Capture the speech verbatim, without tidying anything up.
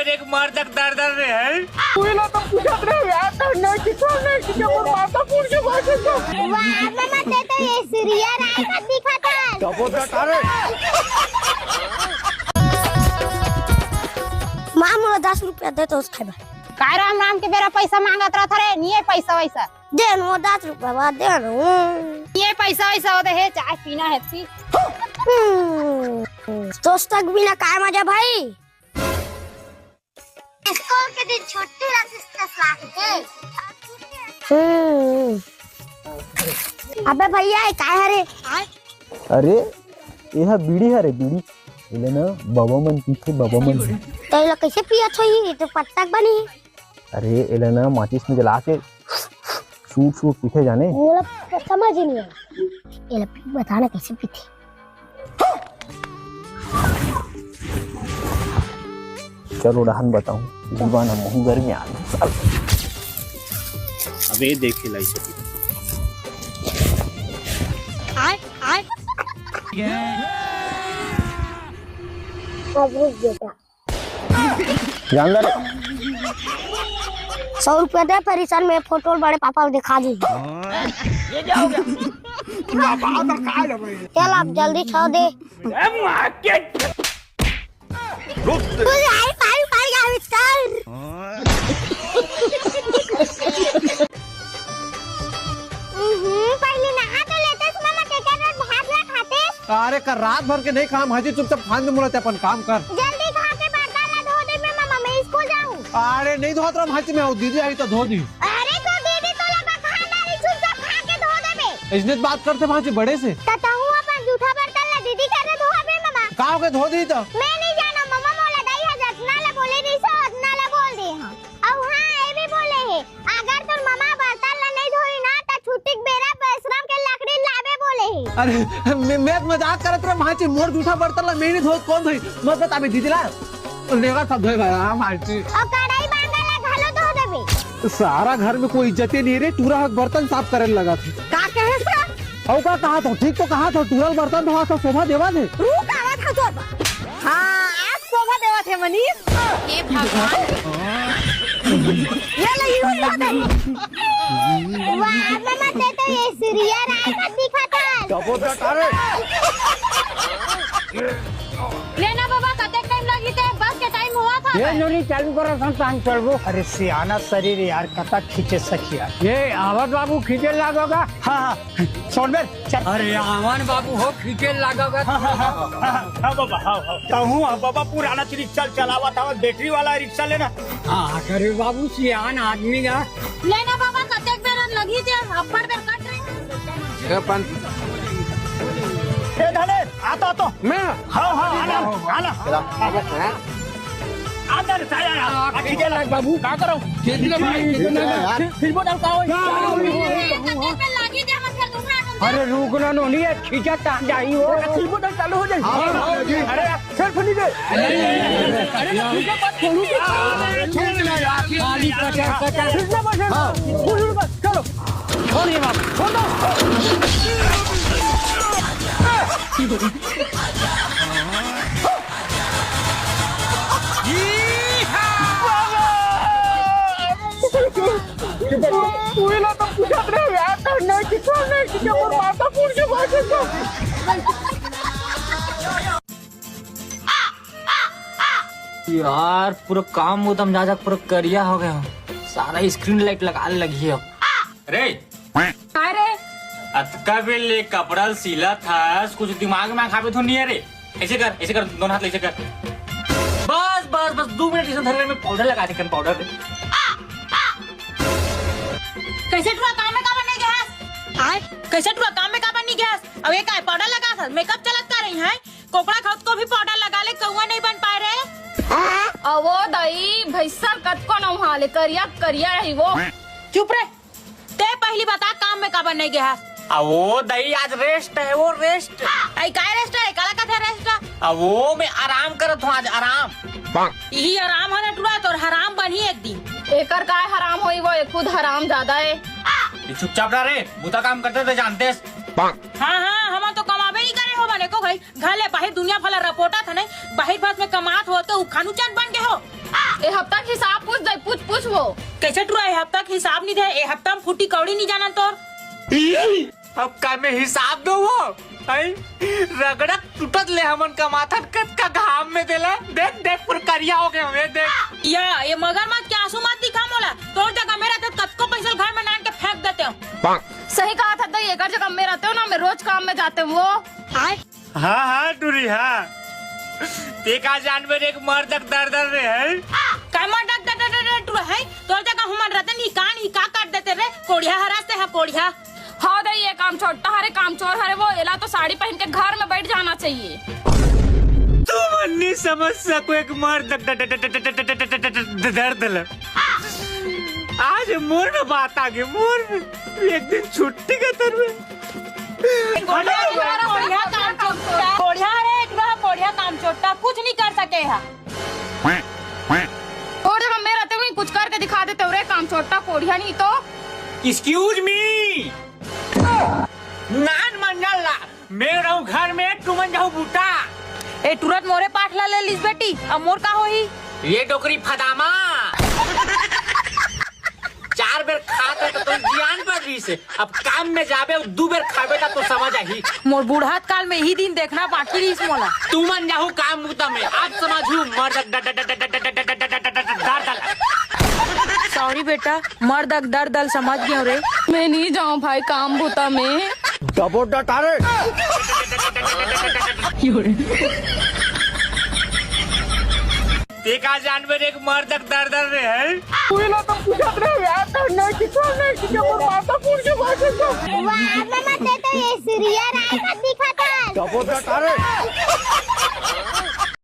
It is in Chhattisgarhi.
एक मार तक दर दर रहे हैं। कोई ना तो पूछत रहे यार, करना कि करना कि, जब माता पूछ के बात है तो। वाह, ममा, ते तो ये सीरियल आए का दिखा था। डबो डट, अरे। माँ, मोला दस रुपया दे तो उस खाए बर। काय राम राम के बेरा पैसा मांगत रहत रे, निये पैसा वैसा। दे न वो दस रुपया बा, दे न वो। ये पैसा वैसा होते है, चाय पीना है थी। हम्म, दोस्त तक बिना काय मजा भाई। स्कूल के दिन छुट्टी रहती, इसके साथ के। हम्म। अबे भैया, ये काय हरे? अरे, ये हा बीड़ी हरे, बीड़ी। एला ना बाबा मन पीथे, बाबा मन। तो एला कैसे पियत होही? ये तो पत्ता के बनी। अरे, एला ना माचिस में जला के सूट सूट पीथे जाने। मोला समझ ही नहीं आया। एला पी, बता ना कैसे पीथे। चलो रहन बताऊं, जीवन हम महू घर में आ गए। अबे देखे लाई सकी। आय, आय। अब रुक बेटा। जान ले रे। सौ रुपया दे, फिर इसन में फोटो बड़े पापा को दिखा दी। ये क्या हो गया? पूरा बात का है भाई। चल, आप जल्दी छो दे। ए, माँ के रुक। अरे, आई, आई, आई, आई, सर। हम्म, पहले नहा तो लेते, सुना मत, एक बार भात ला खाते। अरे, कर रात भर के नहीं काम, हाजी, चुपचाप खान दे, मुला ते अपन काम कर। जल्दी खा के बर्तन ला धो दे, मैं मम्मा, मैं स्कूल जाऊँ। अरे, नहीं धोत रहा, हाजी, मैं आऊँ, दीदी आई तो धो दी। अरे, तो दीदी तो लगा खान डाली, चुपचाप खा के धो दे बे। इसने बात करते, हाजी, बड़े से। त तहूँ अपन जूठा बर्तन ला दीदी करे धोबे ममा। का होगे धो दी त? मैं नहीं जाना ममा, मोला दाई ह जतना ला बोले रहिस, ओतना ला बोल दे हँव। अउ हाँ, ये भी बोले हे, अगर तोर ममा बर्तन ला नहीं धोई ना, त छुट्टी के बेरा बेसरम के लकड़ी लाबे बोले हे। अरे, मैं, मैं मजाक करत रहे, भांची, मोर जूठा बर्तन ला मैं नहीं धोत, कौन धोई? मत बता बे दीदी ला। लेवा सब धोए भाई, हाँ, भांची। अउ कढ़ाई बांगा ला घलो धो देबे। सारा घर में कोई इज्जते नहीं रे, टूरा हक बर्तन साफ करे लगा थे। का कहे से? अउ का कहा था? ठीक तो कहा था, टूरा बर्तन धोवा था, शोभा देवा थे। रुक, आवा था तोर बा। हाँ, आज शोभा देवा थे मनीष। हे भगवान। ये ले, यूं धो दे। वाह, ममा, ते तो ये सीरियल आए का दिखा था। डबो डट, अरे। ले ना बाबा, कतेक टाइम लगी ते? बस के टाइम हुआ था। ये नोनी चालू करो, संतान चढ़बो। अरे सियाना शरीर यार, कतक खींचे सखिया। ये आवत बाबू खींचे लागोगा। हाँ, हाँ, सोनबेर, चल। अरे आवन बाबू हो, खींचे लागोगा। हाँ, हाँ, हाँ, हाँ, हाँ, बाबा, हाँ, हाँ। कहूँ, हाँ, बाबा, पुराना रिक्शा चलावत हवस, बैटरी वाला रिक्शा लेना। हाँ, करे बाबू, सियान आदमी ना। ले ना बाबा, कतेक बेर लगही ते, अब्बड़ बेर कट रही। ए, पंत। ए, धनेश, आ तो, आ तो। मैं? हाँ, हाँ, आना, आना। चला। आ, धनेश, आ, आ, आ, आ, खींचे लाग बाबू। का करो? खींच ले भाई, खींच ले। फिर, फिर वो डाल का होई? कतेक बेर लागी ते हमर फेर दूसरा आदमी। अरे रुक ना, नोनी, ये खींचा तान जाई हो। फिर वो डाल चालू हो जाई। हाँ, हाँ, जी। अरे, सेल्फ नहीं दे। अरे, अरे, अरे, तुझे मत छोड़ू। अरे, छोड़ ना यार। खाली पचास, पचास। कितना बचे? हाँ। छोड़, छोड़, बस, चलो। छोड़ ये बाबू, छोड़ दो। तू ये लोग तो पूछत रहे यार, तो नहीं कितना नहीं कितना और माता पूछ के बात है तो। यार, पूरा काम उदम जा जा पूरा करिया हो गया। सारा स्क्रीन लाइट लगा लगी अब। रे, अरे, अतका बेर ले कपड़ा सिलत हस, कुछ दिमाग में खाबे तो नहीं है रे? ऐसे कर, ऐसे कर, दोनों हाथ ले ऐसे कर। बस, बस, बस, दो मिनट इसे धरे में पाउडर लगा दे, कन पाउडर दे। कैसे टुरा काम में काबर नहीं गया? आय, कैसे टुरा काम में काबर नहीं गया? अब ये काय पाउडर लगा था, मेकअप चलत का रही है? कोकड़ा खौत को भी पाउडर लगा ले, कौआ नहीं बन पाए रे। अवो दई, भैंसा कतको नौहा ले, करिया करिया रही वो। चुप रे, ते पहली बता काम में काबर नहीं गया? अवो दई, आज रेस्ट है, वो रेस्ट। आई काय रेस्ट है? काला कथे रेस्ट? अवो मैं आराम करत हूँ आज, आराम। यही आराम है ना टुरा, तोर हराम बनी एक दिन। एकर काय हराम होई, वो ये खुद हराम ज्यादा है। ये चुपचाप रह रे, बुता काम करते थे जानते। हाँ, हाँ, हम तो कमाबे नहीं करे हो बने को भाई। घर ले बाहर दुनिया भला रपोटा था नहीं, बाहर भात में कमात हो तो उखानू चंद बन गए हो। हफ्ता के हिसाब पूछ दे, पूछ, पूछ वो। कैसे टुरा, ए हफ्ता के हिसाब नहीं दे, ए हफ्ता में फूटी कौड़ी नहीं जाना तोर। अब का मैं हिसाब दो वो? हैं? रगड़त टूटत ले हमन कमाथन, कतका घाम में देला। देख, देख, पूरा करिया हो गए हुए, देख। या, ये मगरमच्छ के आंसू मत दिखा मोला। तोर जगह मेरा तो कतको पैसा घर में नान के फेंक देते हो। सही कहा था दई, एकर जगह में रहते हो ना, मैं रोज काम में जाते हो वो। हाँ, हाँ, टूरी, हाँ। ते का जानबे रे एक मर्द के दर्द रे है? का मर्द के दर्द रे टूरा है? तोर जगह हमन रहते नहीं, कान ही का काट देते रे? कोढ़िया हराते है, कोढ़िया। हाँ दई, ये काम छोटा हरे, काम चोर हरे वो, एला तो साड़ी पहन के घर में बैठ जाना चाहिए। तुमन नहीं समझ सको एक मर्द के दर्द ला। आज मोर में बात आ गई, मोर में। एक दिन छुट्टी के तर में। कोढ़िया, कोढ़िया काम चोट्टा। कोढ़िया रे, एक बार कोढ़िया काम चोट्टा, कुछ नहीं कर सके हा। तोर जगह में रहते हुए कुछ करके दिखा देते हो रे, काम चोट्टा कोढ़िया नहीं तो। Excuse me। नान मंजल ला, मैं रहूं घर में, तुमन जाहू बूता। ए, तुरंत मोरे पाठ ला ले लिस बेटी, अब मोर का होही? ये डोकरी फदामा। चार बेर खात है तो तुम जियान पड़ रही से। अब काम में जाबे, दू बेर खाबे ता तो समझ आही। मोर बूढ़ात काल में यही दिन देखना बाकी रहीस मोला। तुमन जाहू काम मुता में, आप समझू मर दर दल। Sorry बेटा, मर्द के दर्द ल समझ गयो रे। मैं नहीं जाऊं भाई काम बुता में। दबो डटारे। ते का जानबे रे एक मर्द के दर्द रे है? तू ही लोग तो पूछत रहे यार, तो नहीं कि तू नहीं कि मोर माता पूछ के बात है तो। वाह, मामा, ते तो ये सीरियल आए का दिखा था। दबो डटारे।